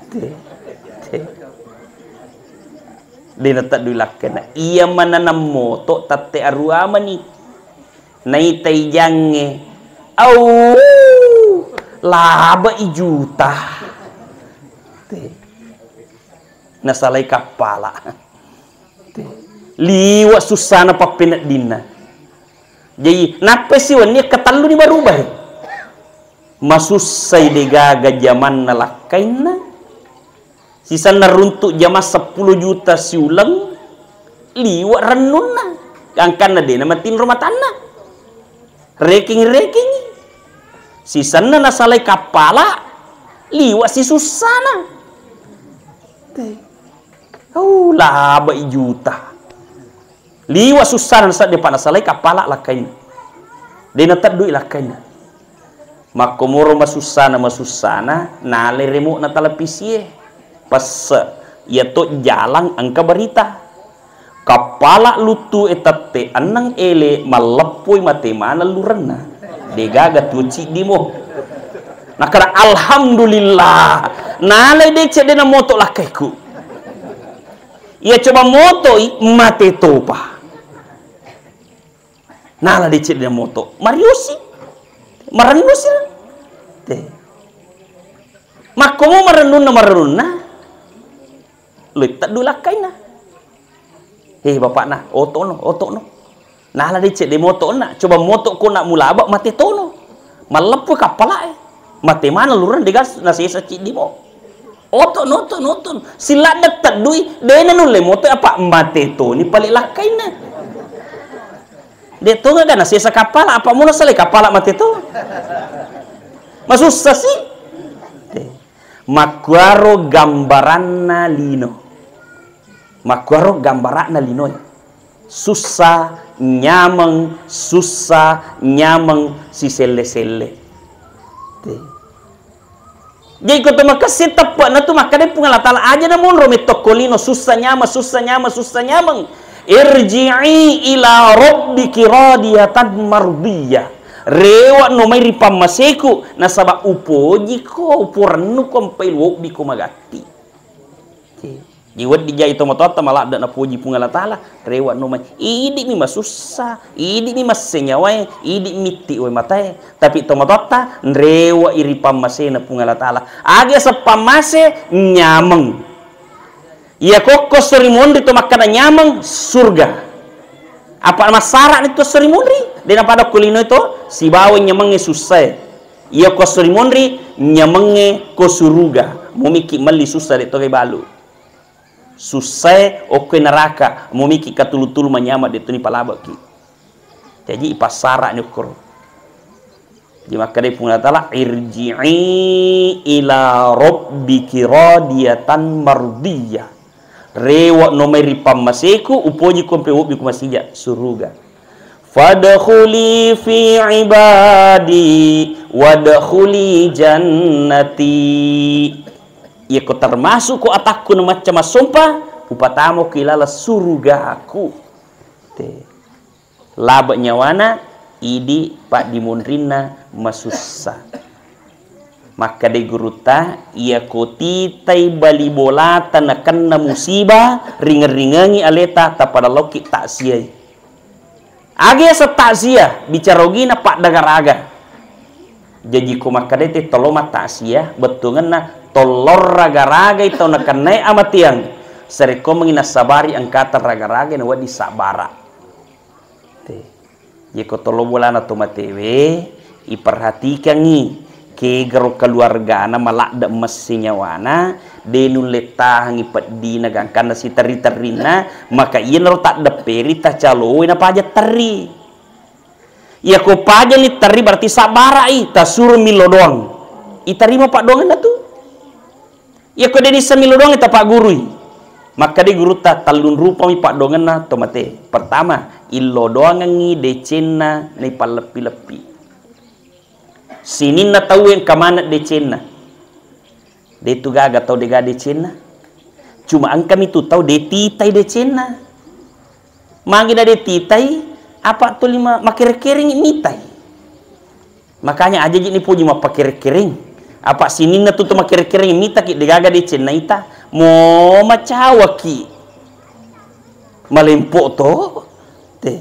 Te. Te. De nateddui lakkainna. Iya mananang moto tette arua mani. Naitai jangnge. Au, laba i juta. Te. Nasalai kappala. Te. Liwa sussana pappeneddinna. Jadi, nappai siwenni katellu ni barubai. Masussai degaga jamanna lakkainna. Sisenna runtuk jama seppulo juta siuleng, liwa rennunna. Gangkanna dena matinro matanna. Reking-reking. Sisenna nasalai kappala, liwa sisussana. Te. Oh, laba i juta. Liwa sussana nasadde pa nasalai kappala lakkainna. De nateddui lakkainna. Makkomoro masussana, masussana, nalai remo'na televisie. Pesse, iyato jalang engka berita. Kappala luttu e tette enneng ele malleppoi mate maneng lurenna. Degaga tuo ciddimo. Nakkeda, "Alhamdulillah, nalai deceng de' namoto' lakkaiku. Iya coba moto'i, mate topa." Nala deceng de' namoto'. Mariosi. Marennusi. Te. Makkomo marennunna, marennunna. Lo itteddu lakkainna. "He, bapakna, oto'no, oto'no. Nala deceng de' moto'na. Coba moto'ko na' mulaba, mate tono. Malleppu kappala'e. Mate maneng lureng, de' gaga nasesa ciddi mo. Oto'no, oto'no, oto'no." Siladde' teddui, de' nanulle moto', apa' mate toni pale' lakkainna. De' to gaga nasesa kappala', apa' muna salai kappala' mate to. Masussa si. Te. Makkuaro gambaranna lino. Makkuaro gambaranna linoe. Sussa, nyameng, sussa, nyameng, siselle-selle. Te. Jadi, ko to makessing teppe'na tu makkeda Puang Allah Taala, aja' na monro metto ko lino, sussa nyameng, sussa nyameng, sussa nyameng. "Irji'i ila rabbiki radiyatan mardiyah." Rewe'no mai ri pammaseku, nasaba' upojiko, uporennuko, ampai uwobbiko magatti. Jadi, wedding jai tomatoatta maladde' napoji Puang Allah Taala, rewe'no mai. Idi'mi masussa, idi'mi masse nyawae, idi' mitti' wae matae. Tapi tomatoatta nrewe'i ri pammasena Puang Allah Taala. Aga yaseng pammase? Nyameng. Iya kokko esso ri monri to makkeda nyameng, surga. Apa' massara'ni tu esso ri monri? De' napada ko linoe to, sibawa nyamengnge sussae. Iya ko esso ri monri, nyamengnge ko suruga. Momiki' melli sussa, de' to gaga balu. Sussae okkoe neraka, momiki' katulu-tulu manyameng, de' toni palabeki. Jaji, ipassara'ni okkoro. Jadi, makkedai Puang Allah Taala, "Irji'i ila rabbiki radiyatan mardiyah." Rewe'no mai ri pammaseku, upojiko, ampai uwobbiku masija', suruga. "Fadkhuli fi ibadi, wadkhuli jannati." Iyako termasukko atakku na macca massompa, upatamako ilaleng surugaku. Te. Labe' nyawana, idi' paddimonrinna masussa. Makkedai gurutta, iyako titai bali bolata nakenna musiba, ringeng-ringengi aleta, tapada laoki' ta'siai. Aga yaseng ta'siah, bicara ogina paddagaraga. Jaji ko makkedai te tollo matta'siah, bettuangenna tollo raga-ragai tau nakennae amateang. Sarekko mengi nassabari engkata raga-ragai nawedding sabbara. Te. Yeko tollo bolana to matewe, iperhatikangngi kegaro keluargana maladde' messe nyawana, de' nulle tahangngi peddina gangkanna siterri-terrinna, maka iyanaro taddepperi tacalowai napaja terri. Iyako pajani terri berarti sabbara'i, tasuro millo doang. Itarima paddoangenna tu. Iyako de' nisseng millo doang tapaggurui. Makkedai gurutta, tellung rupami paddoangenna to mate. Pertama, illo doangengngi decenna naipalleppi-leppi. Sininna tauwe engka maneng decenna. De' tu gaga tau de' gaga decenna. Cuma engkami tu tau de' titai decenna. Magi na de' titai, apa' tuli ma-, makere-kereng mitai. Makanya aja ji' nipoji mappakere-kereng. Apa' sininna tu to makere-kereng mitaki' de' gaga decenna ita. Mo macawaki'. Malempo' to. Te.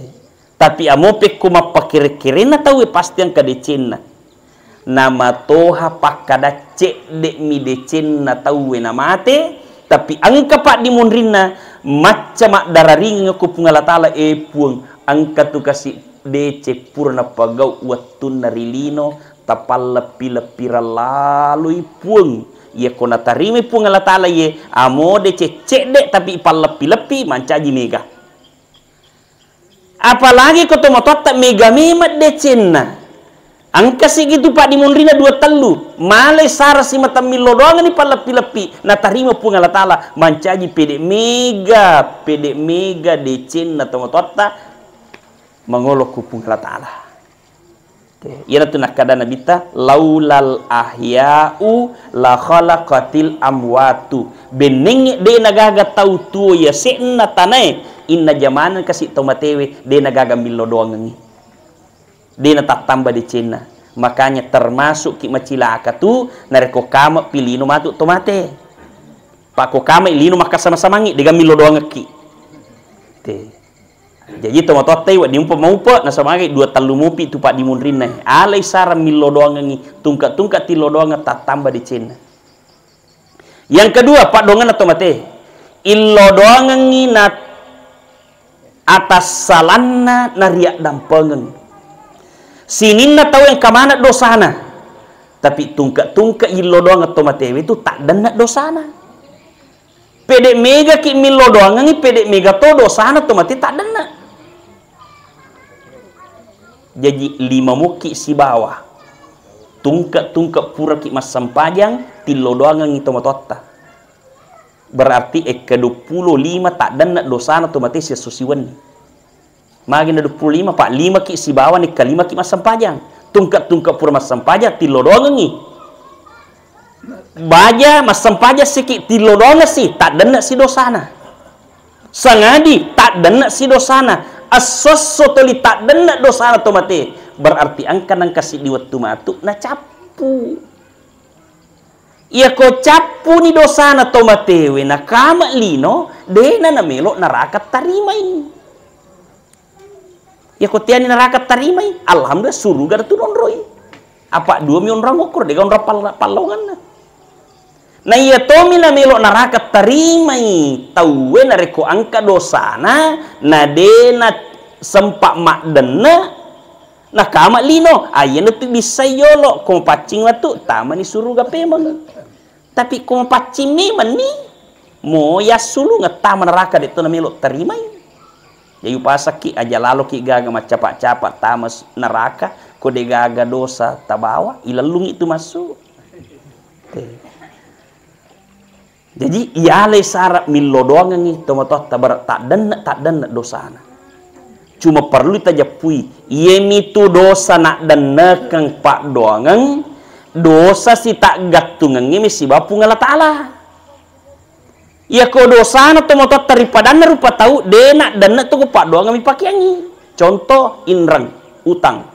Tapi amo pekko mappakere-kerenna tauwe pasti engka decenna. Namatoha pakkada cedde'mi decenna tauwe namate, tapi engka paddimonrinna macca maddararingeng ko Puang Allah Taala, e Puang, engka tu kasi' deceng pura napagau wettunna ri lino, tapalleppi-leppireng laloi Puang. Iyako natarimai Puang Allah Taala iye, amo deceng cedde' tapi ipalleppi-leppi, mancaji mega. Apalagi ko tomatoatta mega memeng decenna. Engka sigi tu paddimonrinna dua tellu, malai sara simata millo doangenni palleppi-leppi, natarima Puang Allah Taala, mancaji pede' mega, pede' mega decenna tomatoatta mangolo ku Puang Allah Taala. Iyanatu nakkada Nabitta, "Laulal ahya'u la khalaqatil amwatu." Bennengnge de' nagaga tau tuo yase'na tanae, inna jamaneng kasi' tau matewe, de' nagaga millo doangengngi. De' natattamba decenna. Makanya termasuk ki macilaka tu narekko kama pi lino matu to mate. Pakko kama lino makkasama-samangi, dega millo doangekki. Te. Jaji tomatoatta wedding upa maupa, nasaba magai dua tallu mopi tu paddimunrinna. Alai sara millo doangengngi, tungka-tungka tillo doangeng tattamba decenna. Yang kedua, paddoangenna to mate. Illo doangengngi na atassalanna nariaddampengeng. Sininna tau engka maneng dosana, tapi tungke-tungke illo doang to matewe tu taddenna dosana. Pede mega ki millo doangengngi, pede mega to dosana to mate taddenna. Jaji lima mukki sibawa tungke-tungke puraki massempajang, tillo doangengngi to matoatta. Berarti ekka duappulo lima taddenna dosana to mate siesso siwenni. Magi na duappulo lima, Pak, lima ki sibawa nekka lima ki massempajang. Tungke-tungke pura massempajang, tillo doangengngi. Baja massempajang siki, tillo doangeng si, taddenna si dosana. Sangadi, taddenna si dosana. Esso-esso toli taddenna dosana to mate. Berarti engka nengka siddi wettu matu nacappu. Iyako cappuni dosana to matewe nakama lino, dena namelo naraka tarimai. Iyako tiani naraka tarimai, alhamdulillah, suruga tu nonroi. Apa dua mi onrang okor, dega onrang pal-, pallawanganna. Na iya tomi namelo naraka tarimai tauwe narekko engka dosana, na dena sempa maddenne, nakama lino, ayyana tu bissai yolo, ko mapaccing watu, tamani suruga pemeng. Tapi ko mapaccing memenni, mo yassulungeng tama neraka, de to namelo tarimai. Jaji upasakki, aja laloki gaga maccapa-capa tama s-, neraka, ko de gaga dosa tabawa, ilellungi tu massu. Te. Jaji, iyalai sara millo doangengngi tomatoatta, bara taddenna, taddenna dosana. Cuma perlu tajappui, iyemitu dosa naddennekeng paddoangeng, dosa sitaggattungengnge mesiba Puang Allah Ta'ala. Iyako dosana tomatoatta ri padanna rupa tau, de naddenne to ko paddoangeng mipakeangngi. Contoh, inreng, utang.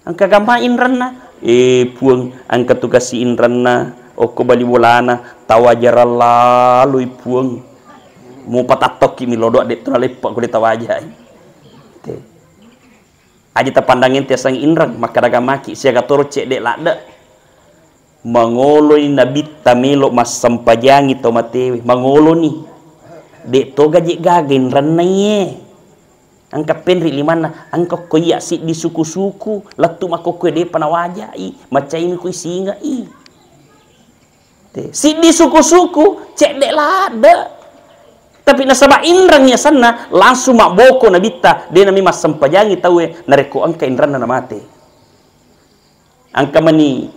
Engka gamma inrenna? Eh, Puang, engka tu kasi inrenna, okko bali bolana, tawajarang laloi, Puang. Mupa tattokki mi lodo, de to naleppa ko de tawajai. Te. Aja tapandang ente aseng inreng, makkada gammaki, siaga toro cedde ladde. Mangoloni nabitta melo massempajangi to matewe, mangoloni. De to gaje gaga inrenna iye. Engka penri limanna, engka ko iya siddi suku-suku, lettu makkokkoe depa nawajai, macaimi ko isingai. Te, siddi suku-suku, cedde ladde. Tapi nasaba inreng yasenna, langsung mabboko nabitta, de nami massempajangi tauwe, narekko engka inrenna namate. Engka mani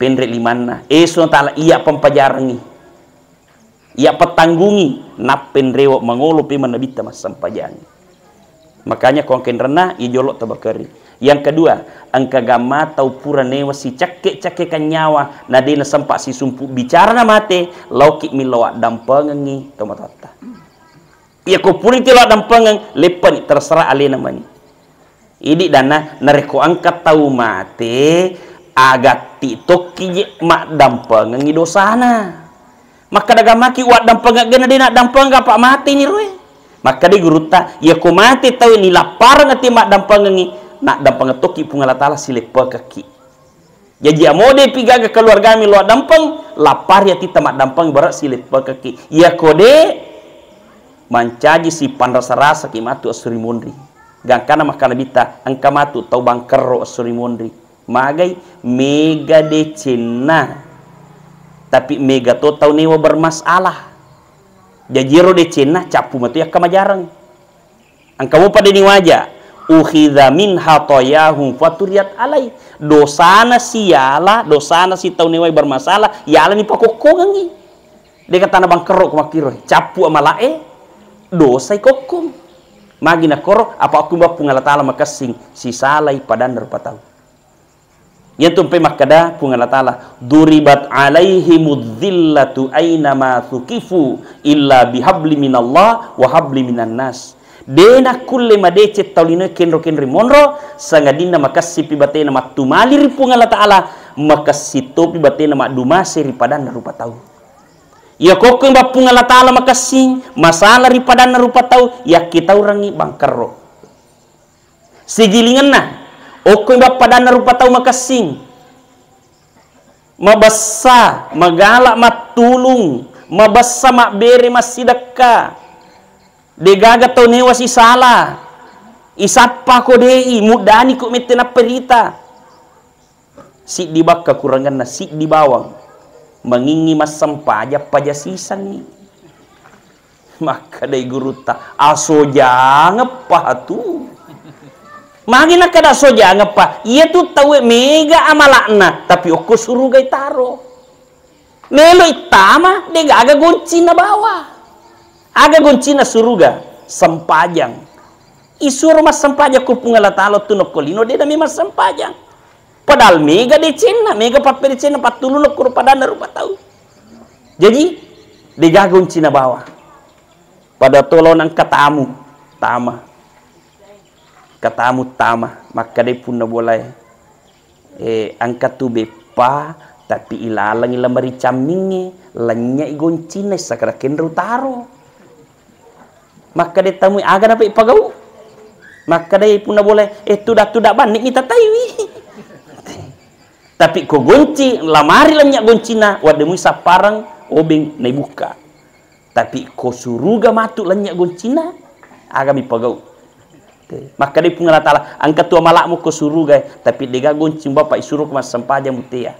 penre limanna. Eh, Subhanahu wa Ta'ala, iya pempajarangngi. Iya petanggungi, nappenrewa mangolo pemeng nabitta massempajangi. Makanya ko engka inrenna, iya jolo tabakeri. Yang kedua, engka gamma tau pura newa sicakke-cakkekang nyawa, na de nasempa sisumpu bicara namate, laoki millau addampengengngi tomatoatta. Iya ko purani tilo addampengeng, leppani, terserah alena mani. Idi danna, narekko engka tau mate, agatti tokki je maddampengengngi dosana. Makkada gammaki, waddampengeng gena de naddampengeng apa mateni roe. Makkada gurutta, iya ko mate tau nilappareng ati maddampengengngi, naddampengeng tokki Puang Allah Ta'ala sileppekekki. Jaji, amo depi gaga keluargami lo addampeng, lappari atitta maddampeng, bara sileppekekki. Iya ko de, mancaji sipanrasa-rasaki matu esso ri monri. Gangkana makkana nabitta, engka matu tau bangkerro esso ri monri. Magai, mega decenna. Tapi mega to tau newa bermasalah. Jaji ero decenna, cappu matu yakka majareng. Engka mupa de niwaja, ukhidha min khatayahum faturiyat alai. Dosana siala, dosana si tau newai bermasalah, yala ni pakokkongengngi. De katana bangkerro ko makkiro, cappu amalae, dosai kokkong. Magi nakoro, apa okkumba Puang Allah Ta'ala makessing, sisalai padanna rupa tau. Iyantu mpe makkeda Puang Allah Ta'ala, "Duribat alaihimudz dzillatu aina ma thuqifu illa bihabli minallah wa habli minan nas." De nakkulle madeceng tau linoe kenro-kenro monro, sangadinna makessipi batena mattumali ri Puang Allah Ta'ala, makessi topi batena maddumase ri padanna rupa tau. Iya kokko Puang Allah Ta'ala makessing, masalah ri padanna rupa tau, yakkitaurengngi bangkerro. Sigilingenna, okko padanna rupa tau makessing. Mabessa, magala mattulung, mabessa mabbere massidekka. Degaga tau newa sisala. Isappa ko de'i, muddani ko mette napperita. Siddi bakka kurangenna, siddi bawang. Mangingngi massempajang paja sisengngi. Makkedai gurutta, "Asojangeppa tu." Magi nakkeda asojangeppa? Iyatu tauwe mega amala'na, tapi okko surugai taro. Melo ittama, degaga goncina bawa. Aga goncina suruga? Sempajang. Isuro massempajang ko Puang Allah Ta'ala tu nokko lino, de nami massempajang. Padahal mega decenna, mega pappedecenna, pattulunna kuro padanna rupa tau. Jaji, degaga goncina bawa. Pada tolo nangka tamu, tama. Katamu tama, makkedai punna bolae, "Eh, engka tu beppa, tapi ilalengi lemari cammingnge, lennye'i goncinna, issakara kenro taro." Makkedai tamui, "Aga nape ipagau?" Makkedai punna bolae, "Eh, tuda-tuda banni mitataiwi." Tapi ko gonci, lamari lennye' goncinna, waddemui sappareng obeng naibukka. Tapi ko suruga matu lennye' goncinna, agami pagau. Te. Makkedai Puang Allah Ta'ala, "Engka tu amala'mu ko suruga, tapi degaga goncing bapa isuro ko massempajang mutea."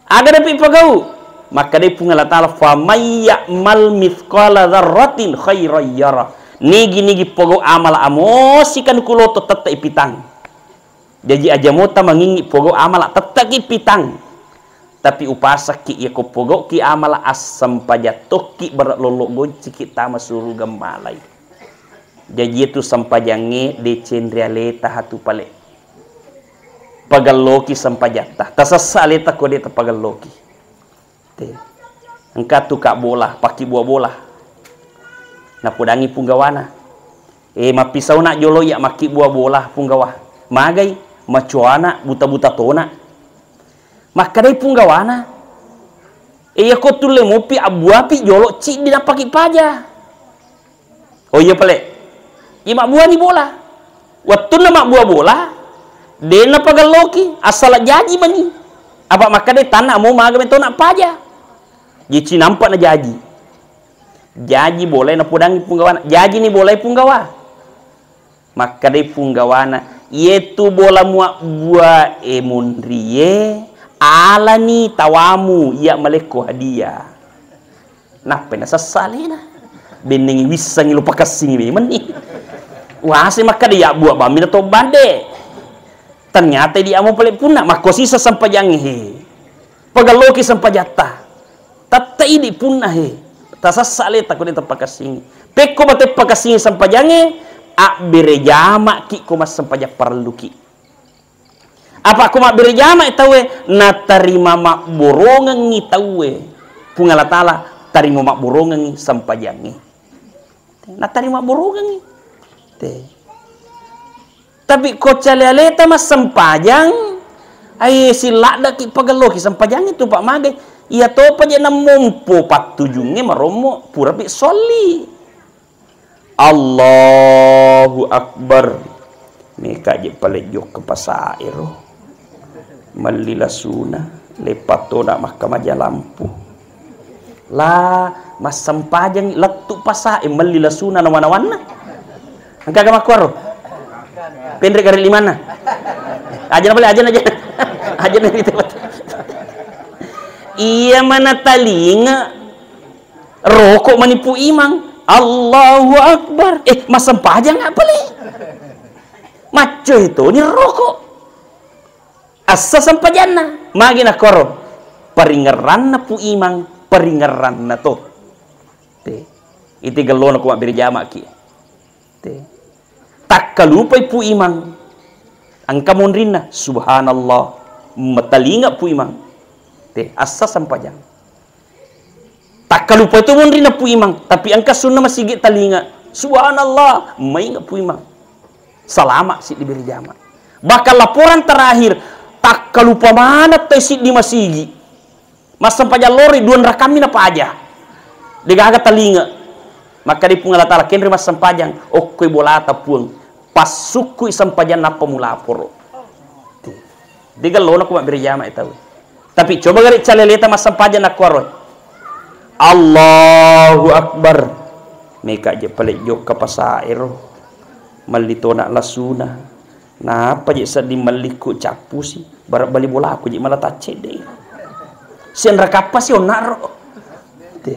Aga dapi pagau? Makkedai Puang Allah Ta'ala, "Faman ya'mal mithqala dzarratin khairan yara." Nigi-nigi pogau amala amosi kan kuloto tette ipitang. Jaji aja mota mangingngi pogau amala tetteki pitang. Tapi upasakki iya ko pogauki amala assempajang tokki bara lollo gonciki tama suruga malai. Jaji itu sempajangnge deceng ri aleta hatu pale. Pagelloki sempajatta. Tasessa aleta ko de tapagelloki. Te. Engka tu ka bola, pakkibua bola. Napodangi punggawana. Eh, mappisauna jolo iya makkibua bola punggawa. Magai, macuana, buta-buta tona. Makkedai punggawana. Eh, iya ko tulle mupi abbuapi jolo ciddi nappaki paja. Oh iya pale. Iya mabbuani bola. Wettunna mabbua bola, de napagelloki, assala jaji mani. Apa makkeda tanna mo maga metona paja. Ji cinampa na jaji. Jaji bolae napodangi punggawana. Jaji ni bolae punggawa. Makkedai punggawana, "Iyetu bola muabbua e monrie, alani tawamu iya malekko hadiah." Nappai nasessa alena. Bennengi wissengi lo pakessingi memenni. Wase makkeda, "Iya bua bammi na to bande." Ternyata idi amo pale punna makkosi sesempajangnge he. Pagelloki sempajatta. Tatta idi punna he. Tasessa aleta ko de tapakessingi. Pekko bate pakessingi sempajangnge, abbere jamaki ko massempajang parelluki. Apa ko mabbere jama tauwe, natarima mabborongengngi tauwe. Puang Allah Ta'ala tarima mabborongengngi sempajangnge. Natarima mabborongengngi. Te. Tapi ko cale aleta massempajang, ai silladdaki pagelloki sempajangnge tu pak magai. Iya topa je namompo pattujungnge marommo purapi solli. Allahu Akbar. Meka je pale jokka pasaero. Melli lasuna, leppatona makkamaja lampu. La, massempajang lettu pasae melli lasuna nawa-nawanna. Engkaga makkuaro? Penre gare limanna. Aja na pale, aja na, aja. Aja na. Iya mana talinga. Roko mani Pu Imang. Allahu Akbar. Eh, massempajang apa le? Macco itu ni roko. Assa sempajanna. Magi nakoro. Paringerranna Pu Imang. Paringerranna to. Te. Iti gellona ku mabbere jamaki. Te. Takkalupai Pu Imang. Engka monrinna, subhanallah. Matalinga Pu Imang. Te, assa sempajang. Takkalupai tu monrinna Pu Imang, tapi engka sunna masigi talinga. Subhanallah, mainga Puimang. Salama siddi bere jama. Bahkan laporan terakhir, takkalupa maneng toi siddi masigi. Massempajang lori, duanrakammi napaja. Degaga talinga. Makkeda Puang Allah Ta'ala, kenri massempajang, okkoi bolata Puang. Passukkui sempajang nappa mulaporo. Degallona ko mabbere jama e tau. Tapi coba gare caleleta massempajang nakkuaro. Allahu Akbar. Meka je pale jokka pasaero. Melli tona lasuna. Napa je sedding mellikku cappusi. Bara bali bolaku je mala taccedde. Sianra kappa si onnaro. Te.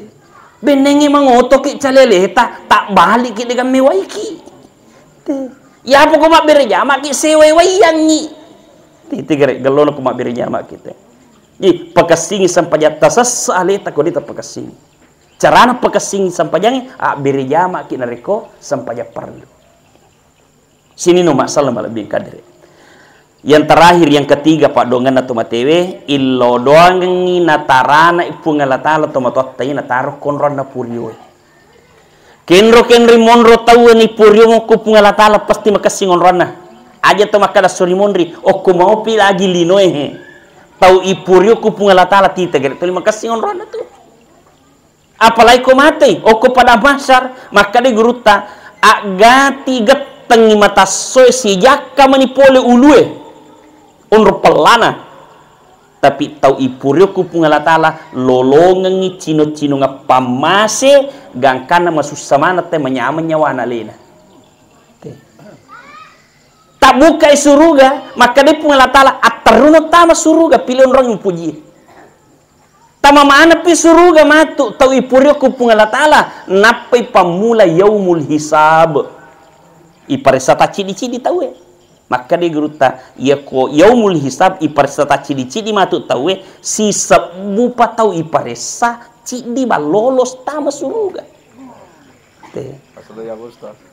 Bennengngi mangotoki caleleta, tak baliki degamme waiki. Te. Yapo ko mabbere jamaki sewai waiyangngi. Te, te gare gellona ko mabbere jamaki te. Jadi, pakessingi sempajatta sessa aleta ko dita pakessingi. Carana pakessingi sempajangnge, abbere jamaki narekko sempajang parellu. Sini no masalah malebbi kadere. Yang terakhir, yang ketiga, paddoangenna to matewe, illodoangengngi natarana Puang Allah Ta'ala to matoatta iya nataro konronna purioe. Kenro-kenro monro tauwe ni purio ko Puang Allah Ta'ala pasti makessing onronna. Aja to makkada sori monri, okko maopi lagi linoe he. Tau ipurio ko Puang Allah Ta'ala tita gare tuli makessing onronna tu. Apalagi ko matei, okko pada mahsyar, makkeda gurutta, aggati gettengngi matassoe sijakka mani pole ulue, onro pellana. Tapi tau ipurio ku Puang Allah Ta'ala, lolongengngi cino-cinongeng pammase, gangkanna masussa maneng te manyameng nyawana alena. Oke. Tabbukai suruga, makkeda Puang Allah Ta'ala, atterruno tama suruga, pili onrong mupuji. Tama maneppi suruga matu tau ipurio ku Puang Allah Ta'ala, nappai pammula yaumul hisab. Iparessa tacciddi-ciddi tauwe. Makkeda gurutta, iya ko yaumul hisab iparessa tacciddi-ciddi matu tauwe, sisebbupa tau iparessa ciddi ballolos tama suruga. Te.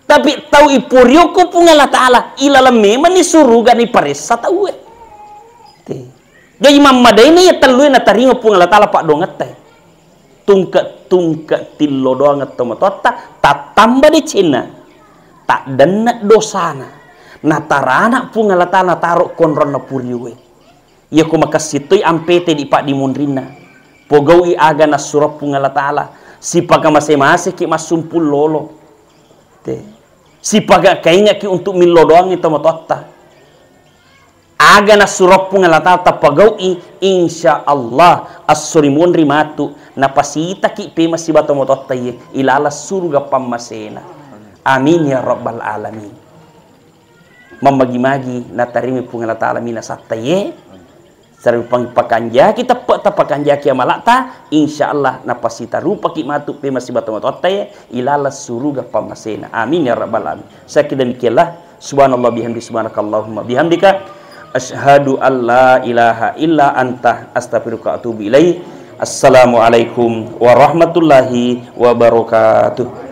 Tapi tau ipurio ku Puang Allah Ta'ala, ilaleng memang ni suruga ni paressa tauwe. Te. Jadi mammadaini iya tellue natarima Puang Allah Ta'ala paddoangetta. Tungke-tungke tillo doang tomatoatta, tattamba decenna, taddenna dosana. Natarana Puang Allah Ta'ala nataro konronna purioe. Iya ko makessing toi ampete di paddimunrinna. Pogau'i aga nassuro Puang Allah Ta'ala. Sipaga mase-maseki massumpung lolo. Te. Sipaga kaingaki untuk millo doangngi tomatoatta. Aga nassuro Puang Allah Ta'ala tapagau'i, insya Allah, assori monri matu, napasitaki pema siba tomatoatta iye, ilala suruga pammasena. Amin ya rabbal alamin. Mammagi-magi natarimi Puang Allah Ta'ala mina sattaye, sarupang pakanjaki teppe, tapakanjaki amala'ta, insya Allah napasitarupaki matu pema siba tomatoattaye, ilala suruga pammasena. Amin ya rabbal alamin. Saya kira demikianlah. Subhanallah bihamdi, subhanakallahumma bihamdika. Asyhadu an la ilaha illa anta, astaghfiruka wa atubu ilaik. Assalamualaikum warahmatullahi wabarakatuh.